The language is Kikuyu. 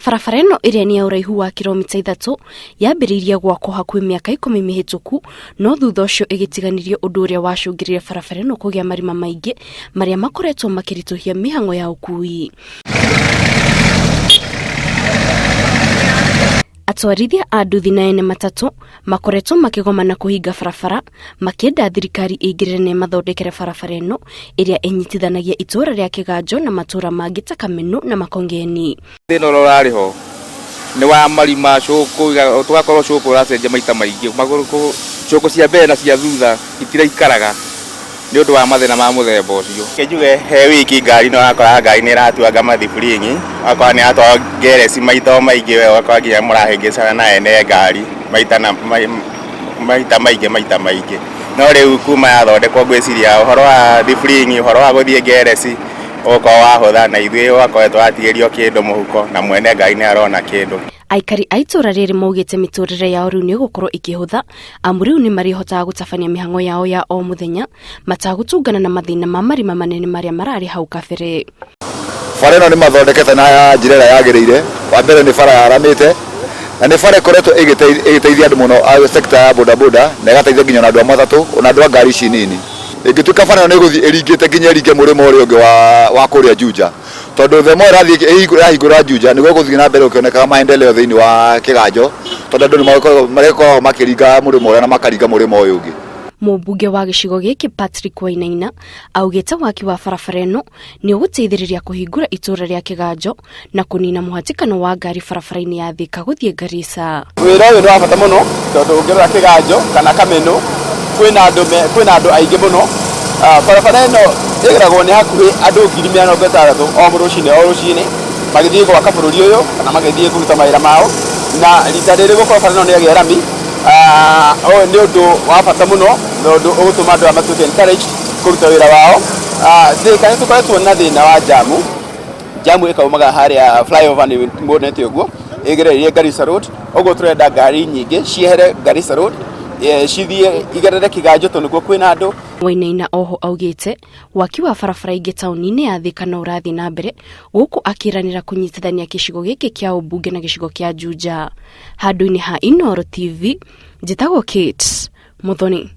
Barabara ĩno ĩrĩa nĩ ya ũraihu wa kiromita 3 yambĩrĩirie gwakwo hakuhĩ mĩaka 10 mĩhĩtũku, no thutha ũcio ĩgĩtiganĩrio, ũndũ ũrĩa wacũngĩrĩire barabara ĩno kũgĩa marima maingĩ marĩa makoretwo makĩritũhia mĩhang'o ya ũkui. Atwarithia a nduthi na ene matatũ makoretwo makĩgoma na kũhinga barabara makĩenda thirikari ĩingĩrĩre na ĩmathondekere barabara ĩno ĩrĩa ĩnyitithanagia itũũra rĩa Kĩganjo na matũũra mangĩ ta Kamenu na Makongeni. Thĩna ũrĩa ũrarĩ ho nĩ wa marima, cũkũ, tũgakorwo cũkũ ũracenjia maita maingĩ, magũrũ, cũkũ cia mbere na cia thutha itiraikaraga nĩ ũndũ wa mathĩna ma mũthemba ũcio. Reke njuge he wiki ngari nĩ ũrakora ngari nĩ ĩratuanga mathiburing'i, ũgakora nĩ ĩratwarwo ngereci maita o maingĩ we ũgakora nginya mũrahĩngĩcana na ene ngari maita na maita maingĩ maita maingĩ. No rĩu kuma yathondekwo ngwĩciria ũhoro wa thiburing'i, ũhoro wa gũthiĩ ngereci ũgũkorwo wahũtha na ithuĩ ũgakorwo tũratigĩrio kĩndũ mũhuko na mwene ngari nĩ arona kĩndũ. Aikari a itũũra rĩrĩ maugĩte mĩtũrĩre yao rĩu nĩ ĩgũkorwo ĩkĩhũtha amu rĩu nĩ marĩhotaga gũtabania mĩhang'o yao ya o mũthenya matagũtũngana na mathĩna ma marima manene marĩa mararĩ hau kabere. Bara ĩno nĩ mathondekete na njĩra ĩrĩa yagĩrĩire. Wa mbere nĩ bara yaramĩte na nĩ bara ĩkoretwo ĩgĩteithia andũ mũno a sector ya bodaboda na ĩgateithia nginya ona andũ a matatũ ona andũ a ngari ici nini. Ĩngĩtuĩka bara ĩno nĩ ĩgũthiĩ ĩringĩte nginya ĩringe mũrĩmo ũrĩa ũngĩ wa kũrĩa Juja, tondũ the more ĩrathiĩ ĩrahingũra Juja nĩguo gũthiĩ na mbere gũkĩonekaga maendeleo thĩinĩ wa Kĩganjo, tondũ andũ nĩ marĩkoragwo makĩringa mũrĩmo ũrĩa na makaringa mũrĩmo ũyũ ũngĩ. Mũmbunge wa gĩcigo gĩkĩ Patrick Wainaina augĩte waki wa barabara ĩno nĩ ũgũteithĩrĩria kũhingũra itũũra rĩa Kĩganjo na kũnina mũhatĩkano wa ngari barabara-inĩ ya Thika gũthiĩ Garissa. Wĩra ũyũ nĩ wa bata mũno tondũ ũngĩrora Kĩganjo kana Kameno kwĩna andũ kwĩna andũ aingĩ mũno. Barabara ĩno ĩgeragwo nĩ hakuhĩ andũ 60,000 o rũcinĩ o rũcinĩ magĩthiĩ gwaka bũrũri ũyũ kana magĩthiĩ kũruta mawĩra mao, na rita rĩrĩ gũkorwo bara ĩno nĩ yagĩa rami, ũyũ nĩ ũndũ wa bata mũno na ũndũ ũgũtũma andũ aya matuĩke encouraged kũruta wĩra wao. Thika nĩ tũkoretwo na thĩna wa jamu, jamu ĩkaumaga harĩa flyover nĩ muonete ũguo ĩgereire Garissa Road, ũguo tũrenda ngari nyingĩ ciehere Garissa Road, cithiĩ igerere Kĩganjo tondũ nĩkuo kwĩna andũ. Wainaina oho augĩte waki wa barabara ingĩ taũni-inĩ ya Thika no ũrathiĩ na mbere gũkũ akĩranĩra kũnyitithania gĩcigo gĩkĩ kĩa ũmbunge na gĩcigo kĩa Juja. Handũ-inĩ ha Inooro TV, njĩtagwo Kate Muthoni.